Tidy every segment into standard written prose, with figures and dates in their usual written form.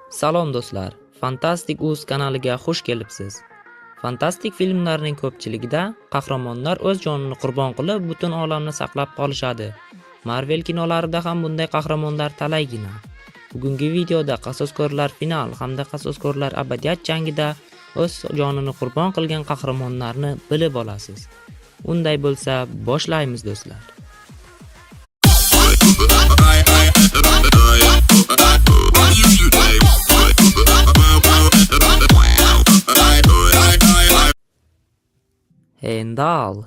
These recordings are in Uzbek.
Salom do'stlar, Fantastic Uz kanaliga xush kelibsiz. Fantastik filmlarning ko'pchiligida qahramonlar o'z jonini qurbon qilib, butun olamni saqlab qolishadi. Marvel kinolarida ham bunday qahramonlar talaygina. Bugungi videoda Qasoskorlar final hamda Qasoskorlar abadiyat jangida o'z jonini qurbon qilgan qahramonlarni bilib olasiz. Unday bo'lsa, boshlaymiz do'stlar. Heimdall.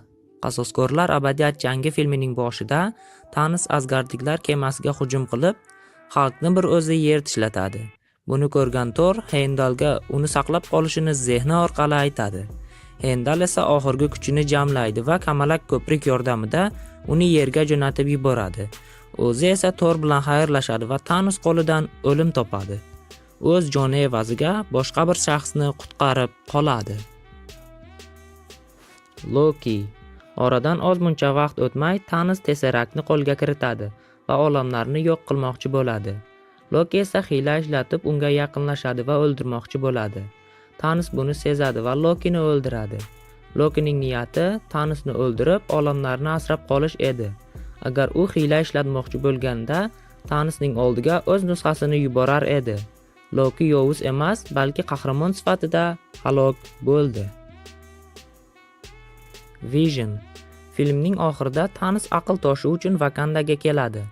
Qasoskorlar abadiyat jangi filmining boshida Thanos Asgardliklar kemasiga hujum qilib, Xalkni bir o'zi yer tishlatadi. Buni ko'rgan Thor Heimdallga uni saqlab qolishini zehni orqali aytadi. Heimdall esa oxirgi kuchini jamlaydi va kamalak ko'prik yordamida uni yerga jo'natib yuboradi. O'zi esa Thor bilan xayrlashadi va Thanos qo'lidan o'lim topadi. O'z joni evaziga boshqa bir shaxsni qutqarib qoladi. Loki. Oradan ozmuncha vaqt o'tmay Thanos Tesseractni qo'lga kiritadi va olamlarni yo'q qilmoqchi bo'ladi. Loki esa hiyla ishlatib unga yaqinlashadi va o'ldirmoqchi bo'ladi. Thanos buni sezadi va Lokini o'ldiradi. Lokining niyati Thanosni o'ldirib, olamlarni asrab qolish edi. Agar u hiyla ishlatmoqchi bo'lganda, Thanosning oldiga o'z nusxasini yuborar edi. Loki yovuz emas, balki qahramon sifatida halok bo'ldi. Vision. Filmning oxirida Thanos aql toshi uchun Vakandaga keladi.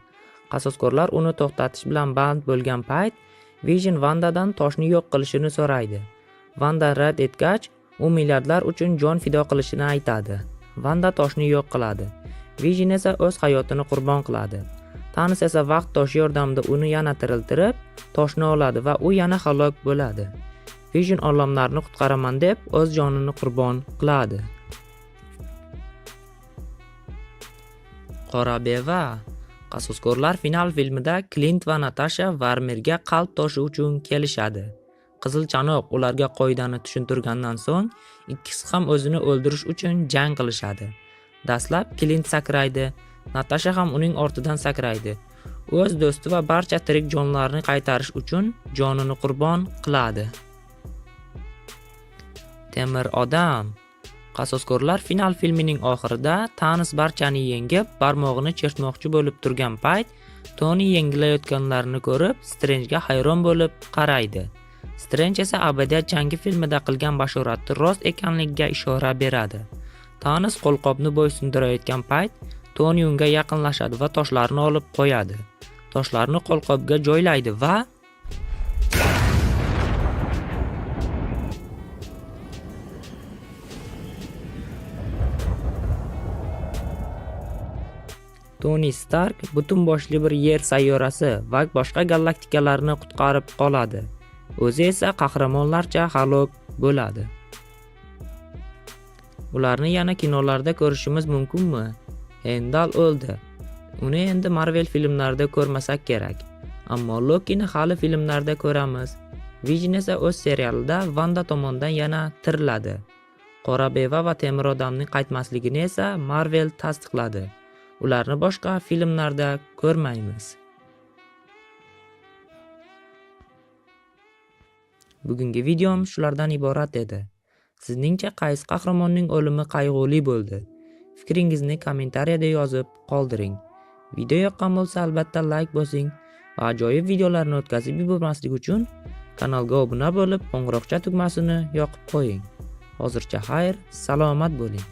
Qasoskorlar uni to'xtatish bilan band bo'lgan payt, Vision Vandadan toshni yo'q qilishini so'raydi. Vanda rad etgach, u milliardlar uchun jon fido qilishini aytadi. Vanda toshni yo'q qiladi. Vision esa o'z hayotini qurbon qiladi. Thanos esa vaqt toshi yordamida uni yana tiriltirib, toshni oladi va u yana halok bo'ladi. Vision olamlarni qutqaraman deb o'z jonini qurbon qiladi. Qora beva. Qasoskorlar final filmida Klint va Natasha Varmirga qalb toshi uchun kelishadi. Qizil chanoq ularga qoidani tushuntirgandan so'ng, ikkisi ham o'zini o'ldirish uchun jang qilishadi. Dastlab Klint sakraydi, Natasha ham uning ortidan sakraydi. O'z do'sti va barcha tirik jonlarni qaytarish uchun jonini qurbon qiladi. Temir odam. Qasoskorlar final filmining oxirida Thanos barchani yengib, barmog'ini chertmoqchi bo'lib turgan payt, Tony yengilayotganlarini ko'rib, Strange'ga hayron bo'lib qaraydi. Strange esa abadiyat jangi filmida qilgan bashorati rost ekanligiga ishora beradi. Thanos qo'lqopni bo'ysundirayotgan payt, Tony unga yaqinlashadi va toshlarni olib qo'yadi. Toshlarni qo'lqopga joylaydi va Tony Stark butun boshli bir yer sayyorasi va boshqa galaktikalarni qutqarib qoladi. O'zi esa qahramonlarcha halok bo'ladi. Ularni yana kinolarda ko'rishimiz mumkinmi? Heimdall o'ldi. Uni endi Marvel filmlarida ko'rmasak kerak. Ammo Lokini hali filmlarda ko'ramiz. Vision esa o'z serialida Vanda tomonidan yana tiriladi. Qora beva va Temir odamning qaytmasligini esa Marvel tasdiqladi. Ularni boshqa filmlarda ko'rmaymiz. Bugungi videom shulardan iborat edi. Sizningcha qaysi qahramonning o'limi qayg'uli bo'ldi? Fikringizni kommentariyada yozib qoldiring. Video yoqqan bo'lsa albatta like bosing va ajoyib videolarni o'tkazib yubormaslik uchun kanalga obuna bo'lib, qo'ng'iroqcha tugmasini yoqib qo'ying. Hozircha xayr, salomat bo'ling.